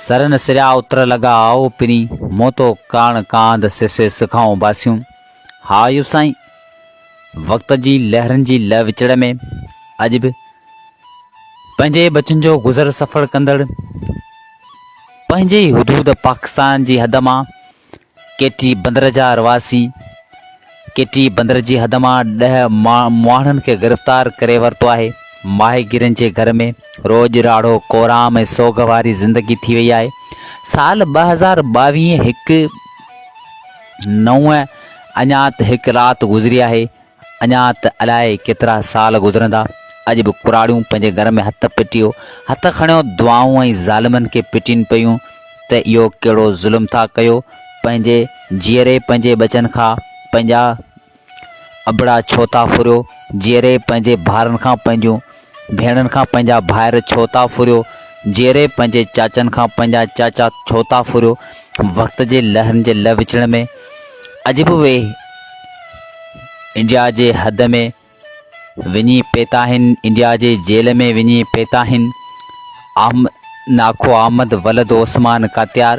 سرن سريا اتر لڳا آئو پرين، مون تو ڪاڻ ڪانڌ سي سي سکائون باسيون. ها ايوب سائين! وقت جي لهرن جي لهه وچڙ ۾ اڄ به پنهنجي ٻچن جو گذر سفر ڪندڙ پنهنجي ئي حدود پاڪستان جي حد مان ڪيٽي بندر جا رهواسي ڪيٽي بندر جي حد مان ڏهه ماڻهن کي گرفتار ڪري ورتو آهي. ماهيگيرن جي گهر ۾ روڄ راڙو ڪورام ۽ سوڳ واري زندگي ٿي وئي آهي. سال 2022 هڪ نو اڃا ته هڪ رات گذري آهي، اڃا ته الائي ڪيترا سال گذرندا. اڄ به ڪراڙيون پنهنجي گهر ۾ هٿ پٽيو، هٿ کڻيو دعائون ۽ ظالمن کي پٽين پيون ته اهو ڪهڙو ظلم ٿا ڪيو، پنهنجي جيئري پنهنجي ٻچن کان پنهنجا ابڙا ڇو ٿا ڦريو، جيئري پنهنجي ڀائرن کان پنهنجون ڀيڻن کان پنهنجا ڀائر ڇو ٿا ڦريو، جيئري پنهنجي چاچن کان پنهنجا چاچا ڇو ٿا ڦريو، وقت جي لهرن جي لهه وچڙ ۾ اڄ به اهي انڊيا جي حد ۾ وڃي پيتا آهن، انڊيا جي جيل ۾ وڃي پيتا آهن. ناکو احمد ولد عثمان ڪاتيار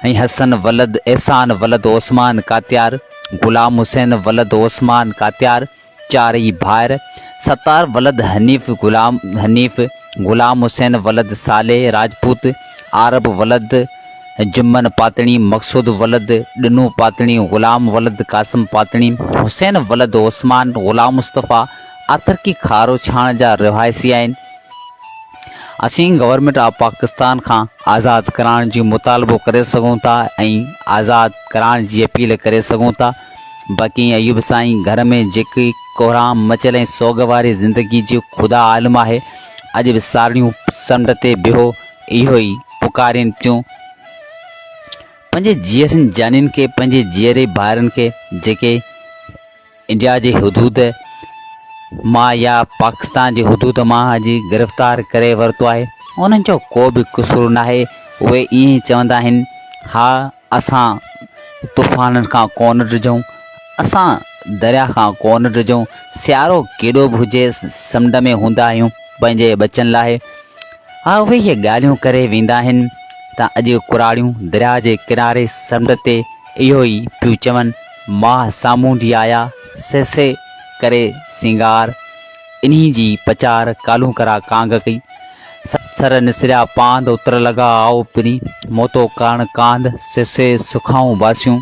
۽ حسن ولد احسان ولد عثمان ڪاتيار، غلام حسين ولد عثمان ڪاتيار، چارئي ڀائر، ستار ولد حنيف غلام حنيف، غلام حسين ولد صالح راجپوت، عارب ولد جمن پاتڻي، مقصود ولد ڏنو پاتڻي، غلام ولد قاسم پاتڻي، حسين ولد عثمان، غلام مصطفيٰ آٿرڪي کارو ڇاڻ جا رهواسي آهن. اسين گورنمينٽ آف پاڪستان کان آزاد ڪرائڻ جي مطالبو ڪري سگهون ٿا ۽ آزاد ڪرائڻ جي اپيل ڪري سگهون ٿا. باقي ايوب سائين گهر ۾ جيڪي ڪهرام مچيل ۽ سوڳ واري زندگي جو خدا عالم آهي. اڄ به سارڙيون سمنڊ تي بيهو اهو ئي پڪارين پيون. پنهنجي جيئرين جانين کي پنهنجي جيئري ڀائرن کي جيڪي انڊيا جي حدود مان يا پاڪستان جي حدود مان اڄ گرفتار ڪري ورتو آهي انهن جو ڪو به قصور ناهي اهي ائين ئي چوندا آهن ها اسان طوفانن کان ڪونه ڊڄون، اسان درياء کان ڪونه ڊڄون، سيارو ڪيڏو به هجي سمنڊ ۾ هوندا آهيون پنهنجي ٻچن لاء. ها اهي اهي ڳالهيون ڪري ويندا آهن ته اڄ ڪراڙيون درياء جي ڪناري سمنڊ تي اهو ئي پيون چون، ماهه سامونڊي آيا، سي سي ڪري سينگار، انهي جي پچار ڪالهون ڪرا ڪانگ ڪئي. سر نسريا پاند، اتر لڳا آئو پرين، موتو ڪاڻ ڪانڌ، سي سي سکائون باسيون.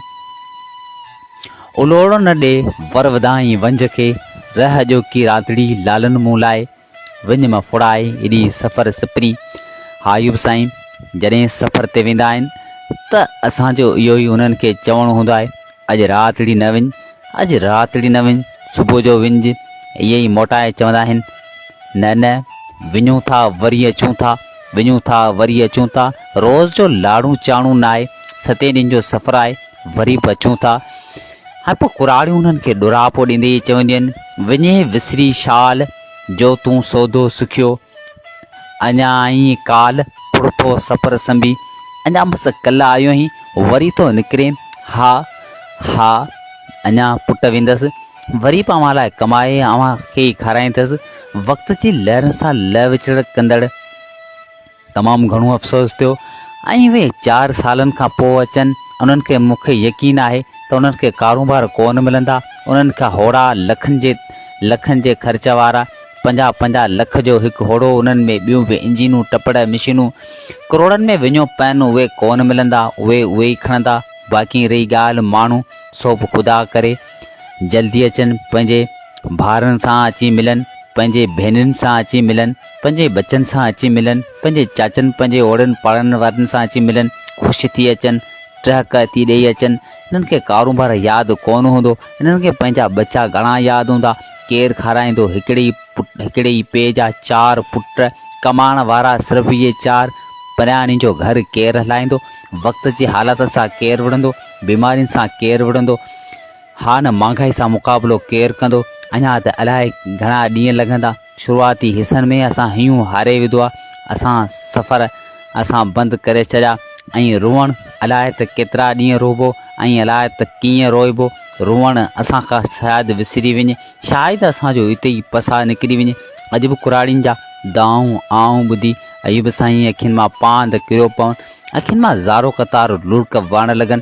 الوڙ نه ڏي، ور وڌائين ونجهه کي، رهه اڄوڪي راتڙي، لالن مون لاء، وڃ م ڦڙائي، ايڏي سفر سپرين. ها ايوب سائين، جڏهن سفر تي ويندا آهن ته اسان جو اهو ئي انهن کي چوڻ هوندو آهي، اڄ راتڙي نه وڃ، اڄ راتڙي نه وڃ، صبح جو وڃج. اهي ئي موٽائي چوندا آهن. نه نه، وڃون ٿا وري اچون ٿا، وڃون ٿا وري اچون ٿا، روز جو لاڙون چاڻون ناهي، ستين ڏينهن جو سفر آهي، وري به اچون ٿا. هاڻي پوء ڪراڙيون انهن کي ڏوراپو ڏيندي چونديون آهن، وڃي وسري شال، جو تون سودو سکيو، اڃا آئين ڪالهه، پڙتو سفر سنبي، اڃا مس ڪلهه آيو آهين، وري ٿو نڪرين، ها، ها، اڃا پٽ ويندس. وري به اوهان لاء ڪمائي اوهان کي ئي کارائيندس. وقت جي لهرن سان لهه وچڙ ڪندڙ تمام گهڻو افسوس ٿيو ۽ اهي چار سالن کان پوء اچن انهن کي مون کي يقين آهي ته انهن کي ڪاروبار ڪونه ملندا انهن کي هوڙا لکن جي لکن جي خرچ وارا پنجاهه پنجاهه لک جو هڪ هوڙو انهن ۾ ٻيون به انجينون ٽپڙ مشينون ڪروڙن ۾ وڃو پين اهي ڪونه ملندا اهي اهي ئي کڻندا باقي رهي ڳالهه ماڻهو سو به خدا ڪري جلدي اچن، پنهنجي ڀائرن سان اچي ملن، پنهنجي ڀينرن سان اچي ملن، پنهنجي ٻچن سان اچي ملن، پنهنجي چاچن، پنهنجي اوڙن پاڙن وارن سان اچي ملن، خوش ٿي اچن، ٽهڪ ٿي ڏيئي اچن. انهن کي ڪاروبار ياد ڪونه هوندو، انهن کي پنهنجا ٻچا گهڻا ياد هوندا، ڪير کارائيندو، هڪڙي ئي پٽ، هڪڙي ئي پيء جا چار پٽ، ڪمائڻ وارا صرف اهي چار، پرياڻي جو گهر ڪير هلائيندو، وقت جي حالاتن سان ڪير وڙهندو، بيمارين سان ڪير وڙهندو؟ ها نه مھانگائي سان مقابلو ڪير ڪندو؟ اڃا ته الائي گهڻا ڏينهن لڳندا. شروعاتي حصن ۾ اسان هيون هاري وڌو آ. اسان سفر اسان بند ڪري ڇڏيا ۽ روئڻ الائي ته ڪيترا ڏينهن روئبو ۽ الائي ته ڪيئن روئبو. روئڻ اسان کان شايد وسري وڃي. شايد اسان جو اتي ئي پساهه نڪري وڃي. اڄ به ڪراڙين جا دانهون آهون ٻڌي. ايوب سائين اکين مان پاند ڪريو پون، اکين مان زارو قطار لڙڪ وهڻ لڳن.